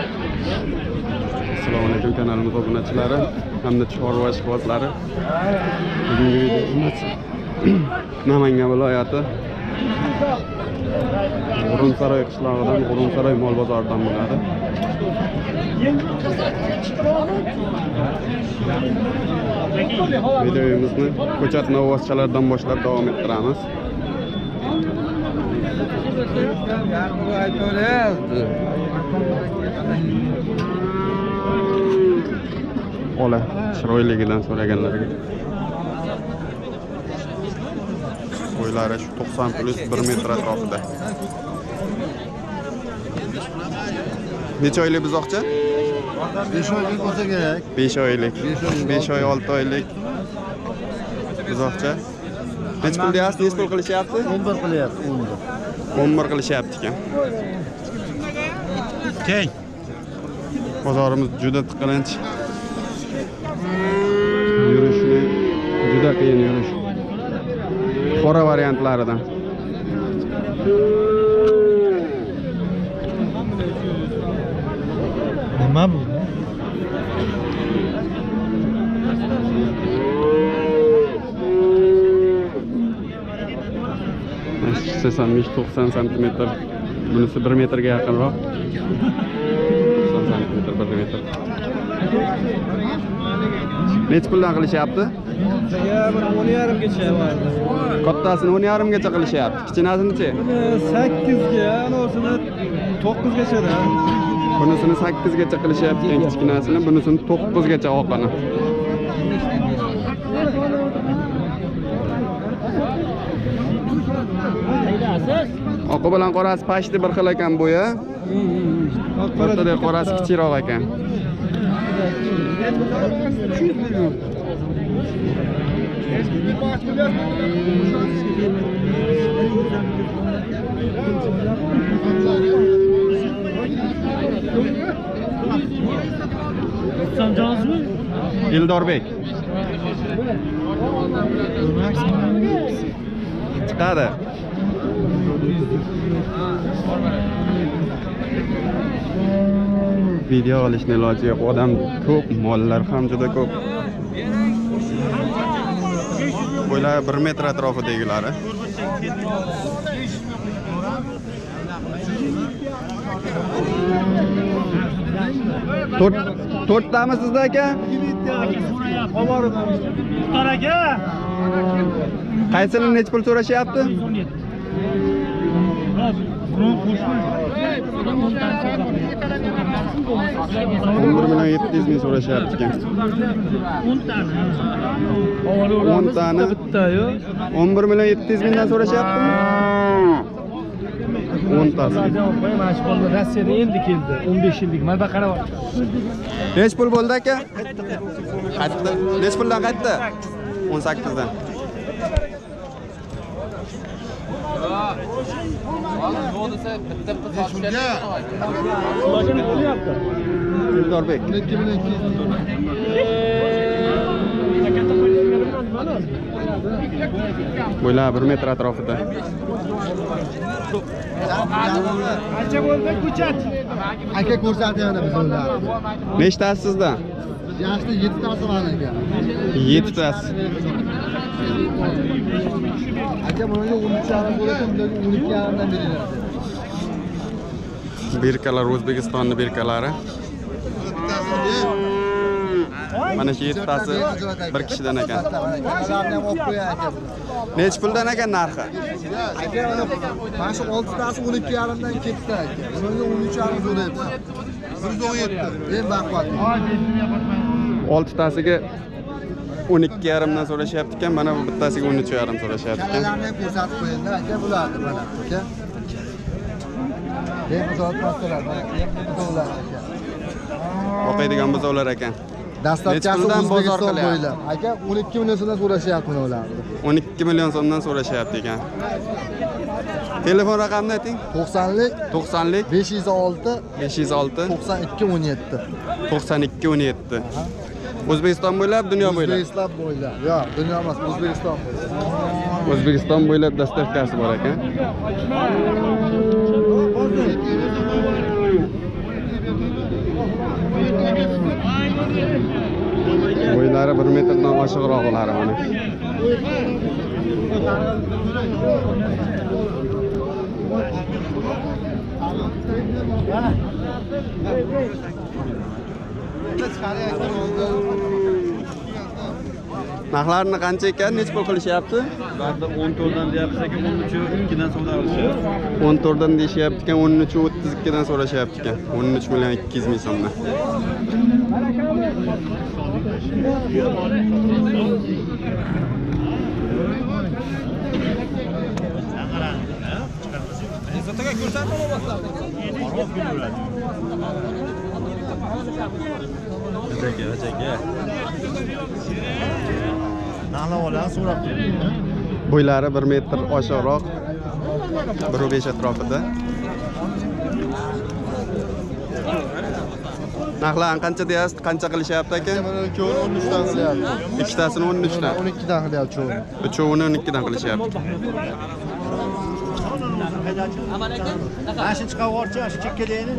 Assalomu alaykum kanalimiz obunachilari hamda chorva ishqibozlari. Bugungi videomiz Namangan viloyati G'urumsaroy qishlog'idan, G'urumsaroy mol bozoridan bo'ladi. Videomizni ko'chat novvoschalardan boshlab davom ettiramiz. Ola chiroyligidan so'raganlarga. Bo'ylari shu 90 plus 1 metr atrofida. Necha oylik buzoqcha? 5 oylik bo'lsa kerak. 5 oylik. 5 oy 6 oylik buzoqcha. Necha pul deyapsiz? Necha pul qilishyapti? 11 qilyapti, 11. 11 qilishyapti ekan. Keng. Bozorimiz juda tiqilinch. Yurishni juda qiyin yurish. Qora variantlaridan. Nima bu? Sesam 90 santimetr. Bunisi 1 metrga yaqinroq. 90 santimetr 1 metr. Necha puldan qilishyapti? Bir 10,5 gacha bor. Kattasini 10,5 gacha qilishyapti. Kichkinasini-chi? 8 ga, anosini 9 gacha-da. Bunisini 8 gacha qilishyapti ekan kichkinasini, bunisini 9 gacha oqini. Oqi bilan qorasi pashti bir xil ekan bo'yi. O'rtada qorasi kichikroq ekan. Eldorbek. Chiqadi. Video olishni iloji yo'q. Odam ko'p, mollar ham juda ko'p. Bo'ylari 1 metr atrofidagilari. To'rttami sizda aka? Muxtor aka. Qaysini necha pul so'rashyapti? 11 700 ming so'rashyapti ekan. 10 tani bitta-yu. 11 700 mingdan so'rashyaptimi? 10 tasi. Mana shu bola Rossiyadan endi keldi. 15 yillik. Mana qarab. Necha pul bo'ldi aka? Qaytdi. Necha puldan qaytdi? 18 dan. Eldorbek. 12 200. Bo'ylari 1 metr atrofida. Qancha bo'ldi ko'chat? Aka ko'rsatyapti biz ularni. Nechtasi sizda? Yoshli 7 tasi bor aka. 7 tasi. Aka bunga 13,5 bo'ladi, bunga 12,5 dan beriladi. Birkalar O'zbekistonning birkalari. Mana shu 7 tasi bir kishidan ekan. Necha puldan ekan narxi? Aka mana shu 6 tasi 12,5 dan ketdi aka. Bunga 13,5 so'rayapman. 117. Eng baquvvat. 6 tasiga 12,5 dan so'rashyapti ekan, mana bu bittasiga 13,5 so'rashyapti ekan. Kalalarni ham ko'rsatib qo'yingda aka, bularni mana aka. Oqaydigan buzovlar ekan. Dastlabkisi O'zbekiston bo'ylab. Aka 12 million so'mdan so'rashyapti ularni. 12 million so'mdan so'rashyapti ekan. Telefon raqamini ayting. 90lik 90lik 506 506 92 17. 92 17. O'zbekiston bo'ylab, dunyo bo'ylab. O'zbekiston bo'ylab. Yo'q, dunyo emas, O'zbekiston bo'ylab. O'zbekiston bo'ylab dastavkasi bor ekan. Bo'ylari 1 metrdan oshiqroqlari mana. Narxlarini qancha ekan? Necha pul qilishyapti? Ularda 14 dan deyapsiz aka, 13 2 dan savdo qilishyapti. 14 dan deyishyapti ekan, 13 32 dan so'rashyapti ekan. 13 million 200 ming so'mdan. Bo'ylari 1 metr oshiqroq, 1.5 atrofida. Narxlarini qancha deyapsiz? Qancha qilishyapti aka? Mana ikkovini 13 dan qilyapti. Ikkitasini 13 dan. 12 dan qilyapti uchovini. Uchovini 12 dan qilishyapti. Mana shu chiqarib yuborchi, shu chekkadagini.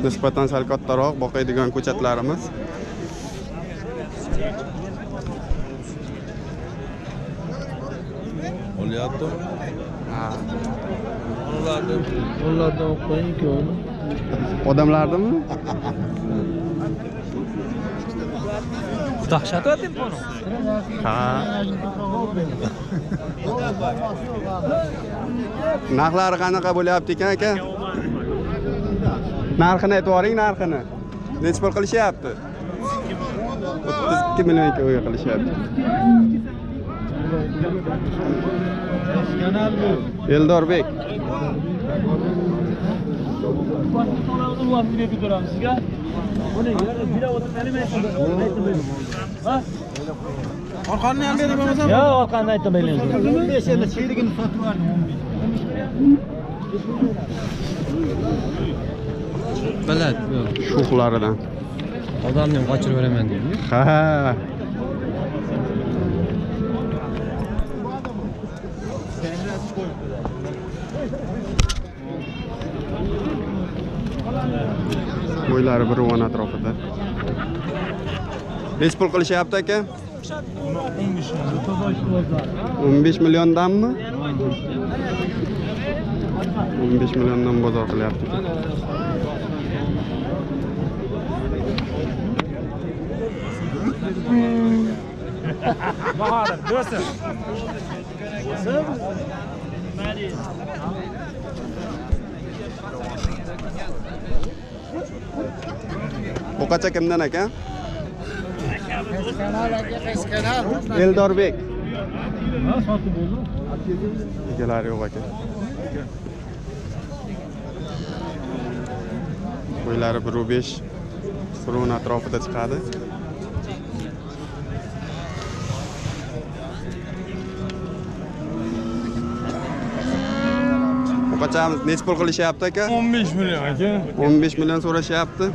Nisbatan sal kattaroq boqadigan ko'chatlarimiz. Olyapti. Ha. Ulardan qo'ying-ku uni. Odamlardimi? Dahshat telefoni. Ha. Narxlari qanaqa bo'lyapti ekan aka? Narxini aytib yuboring, narxini. Necha pul qilishyapti? 32 million ikkoviga qilishyapti. Eldorbek. Orqani ham berib bo'lmasam? Yo'q, orqani aytib beraylik. 15 endi sherigini sotib yubordim 15. Biladi. Shuxlaridan. Odamni ham qochirib beraman deydi. Ha. Bo'ylari 1.10 atrofida. Necha pul qilishyapti aka? 15 milliondanmi? 15 milliondan bozor qilyapti ekan. Bahodir, do'stim. Bu qacha kimdan aka? Eldorbek. Ha, sotib bo'ldi. Egalari yo'q aka. Bo'ylari 1.5 1.10 atrofida chiqadi. Bu qachamiz necha pul qilishyapti aka? 15 million aka. 15 million so'rashyapti.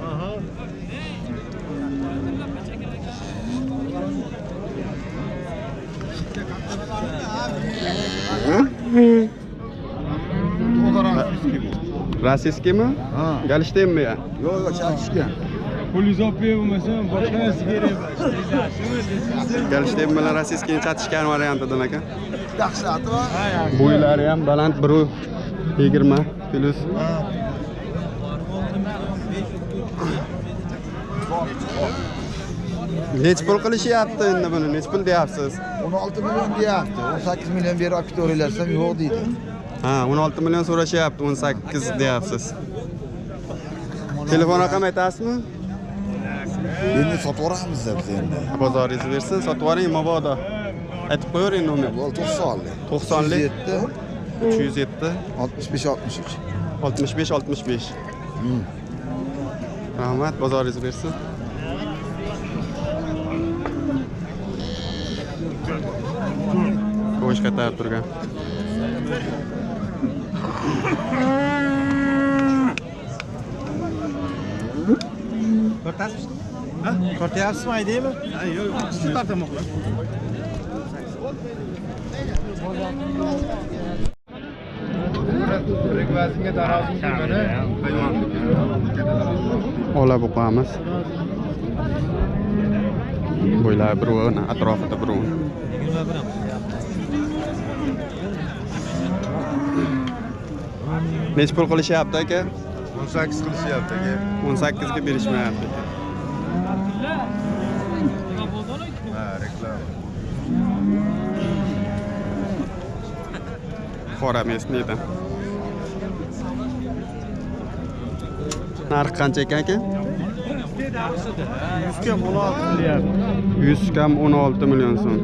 Rossiyskimi? Ha. Galishtenmi ya? Yo'q, yo'q, chatishgan. Pulingiz olib berib bo'lmasa, boshqa narsa kerak emas. Galishten bilan rossiyskini chatishgan variantidan aka. Dahshati bor. Bo'ylari ham baland 1.20 plus. Necha pul qilishyapti endi buni? Necha pul deyapsiz? 16 million deyapti. 18 million berib olib ketaveringlar desam yo'q deydi. Ha, 16 million so'rashyapti, 18 deyapsiz. Telefon raqam aytasizmi? Endi sotib yuboramiz biz endi. Bozoringiz bersin, sotib yuboring mabodo. Aytib qo'yavering nomer. 90lik. 90lik. 307 65 63. 65 65. Rahmat, bozoringiz bersin. Qo'sh qatar turgan. Tortyapsizmi, aydaymi? Yo'q, siz tortamoqlar. Ola buqamiz. Bo'ylari bir o'n, atrofida bir o'n. Necha pul qilishyapti aka? 18 qilishyapti aka. 18 ga berishmayapti aka. Ha, reklama. Qora mesniydi. Narx qancha ekan aka? 100 kam 16 million. 100 kam 16 million so'm.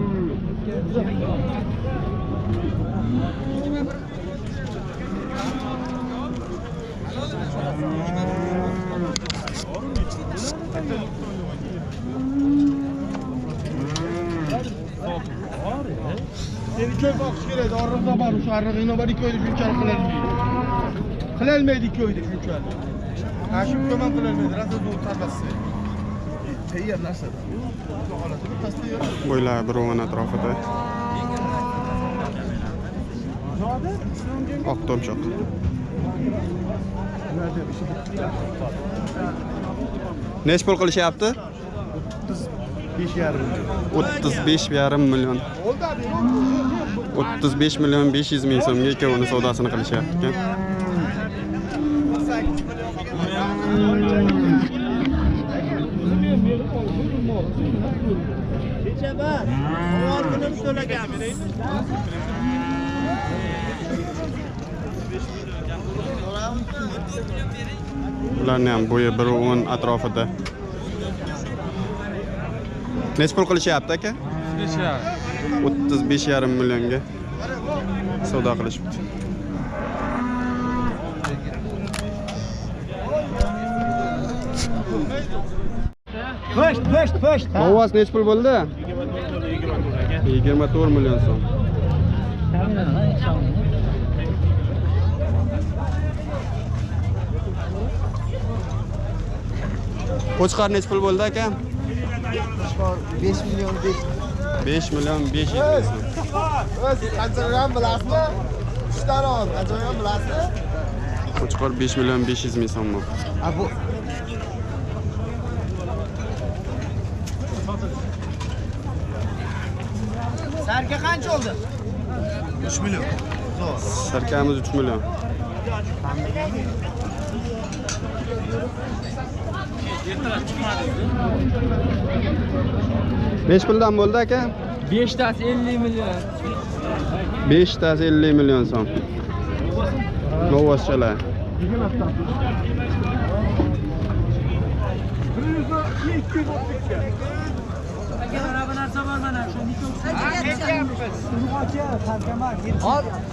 Seni ko'p boqish kerak, orig'da bor, o'sha arig'ingni bor, ikki oyda shunchalik qilolmaydi. Qilolmaydi 2 oyda shunchalik. Ha, shu ko'man qilolmaydi, rosa zo'r tapasi. Tayyor narsa. Holatini pastda yo'q. Bo'ylari bir o'n atrofida. Oq tomchoq. Necha pul qilishyapti? 35,5 million. 35,5 million. 35 million 500 ming so'mga ikkovini savdosini qilishyapti ekan. Ularni ham bo'yi 1.10 atrofida. Necha pul qilishyapti aka? 35,5 millionga savdo qilishibdi. Po'sht. Ovoz necha pul bo'ldi? 24 million so'm. Qo'chqor necha pul bo'ldi aka? 5 million 5. 5 million 500 ming so'm. O'z qanchadan bilasizmi? 3 ta ol, qanchadan bilasizmi? Qo'chqor 5 million 500 ming so'm. A bu Sarka qancha oldi? 3 million. Sarkamiz 3 million. Necha puldan bo'ldi aka? 5 tasi 50 million. 5 tasi 50 million so'm. Novvoschalar.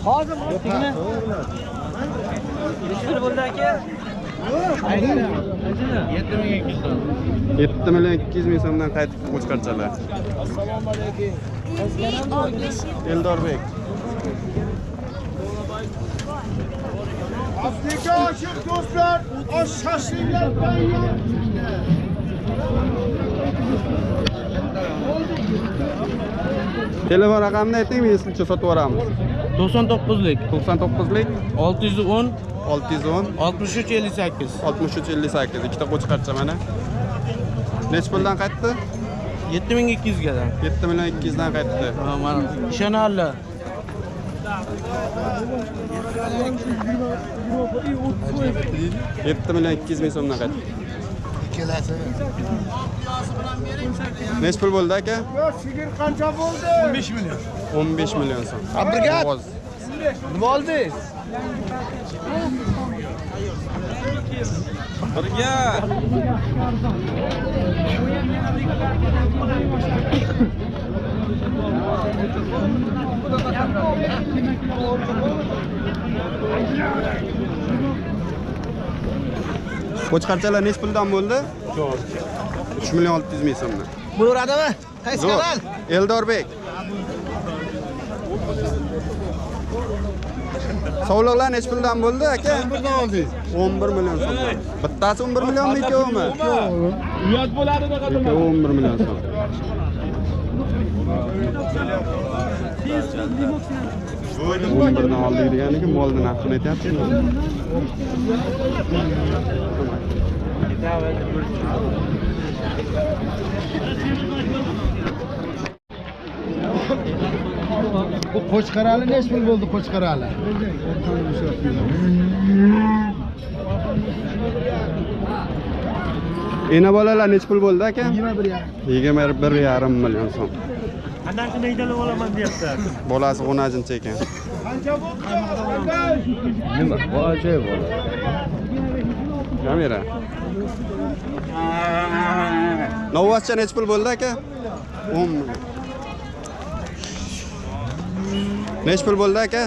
Hozir necha pul bo'ldi aka? 7 million 200 ming so'mdan qaytib qo'chqorchalar. Assalomu alaykum. Eldorbek. Afrika oshiq do'stlar, osh shashliklar tayyor. Telefon raqamini ayting, men sizga sotib yuboramiz. 99lik 99lik 610 610 63 58 63 58. Ikkita qo'chqorcha mana. Necha puldan qaytdi? 7200 ga. 7 million 200 dan qaytdi. Ha, mana ishonarli. 7 million 200 ming so'mdan qaytdi. Ikkalasi. Necha pul bo'ldi aka? Yo'q, sigir qancha bo'ldi? 15 million. 15 million so'm. Abrigat. Nima oldingiz? Birga. Qo'chqorchalar necha puldan bo'ldi? 3 million 600 ming so'mdan. Bo'ladimi? Qaysi kanal? Eldorbek. Sovliqlar necha puldan bo'ldi aka? 11dan oldik. 11 million so'm. Bittasi 11 millionmi, ikkovimi? Uyat bo'ladi unaqa nima? Ikkovi 11 million so'm. 11dan oldik deganiki molni narxini aytyapsizmi? Bu qo'chqorali necha pul bo'ldi qo'chqorali? Ena bolalar necha pul bo'ldi aka? 21,5. 21,5 million so'm. Qanday maydalab olaman deyapti. Bolasi g'unajincha ekan. Qancha bo'ldi? Nima? Bu ajoyib bola. Kamera. Novvascha necha pul bo'ldi aka? 10 million. Necha pul bo'ldi aka?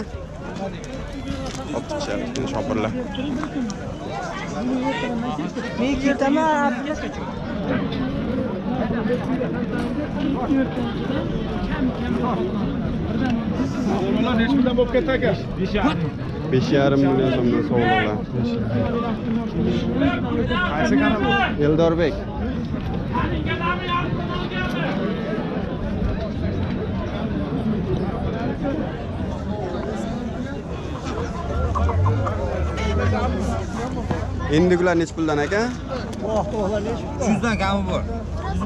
Olib chiqishyapti shopirlar. Men ketaman. Ular necha puldan bo'lib ketdi aka? 5,5 million so'mdan sovliqlar. Qaysi kanal bu? Eldorbek. Endigular necha puldan aka? 300 dan kami bor.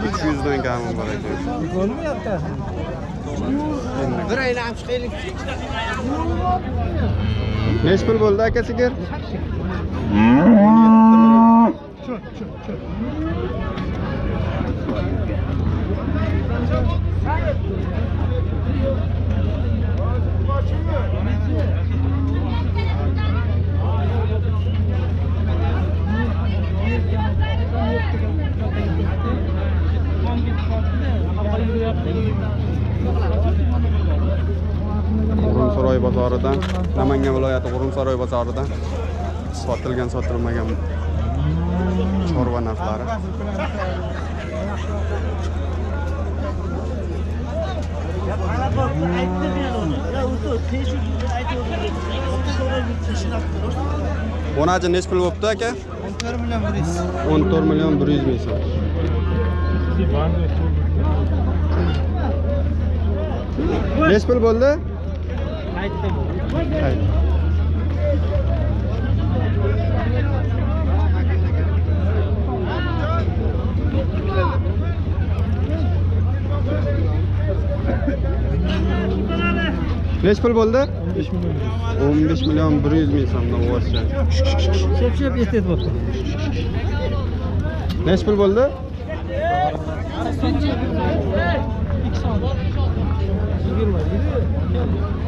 300 dan kami bor ekan. Ko'rinmayapti. Bir aylanib chiqaylik. Necha pul bo'ldi aka sigir? G'urumsaroy bozoridan, Namangan viloyati G'urumsaroy bozoridan sotilgan, sotilmagan chorva narxlari. O'nachi necha pul bo'pti aka? 14 million 100. 14 million 100 ming so'm. Necha pul bo'ldi? Aytdim. Necha pul bo'ldi? 15 million. 15 million 100 ming so'mdan o'g'ircha. Shep-shep yetib bo'pti. Necha pul bo'ldi? 2 soat. 20.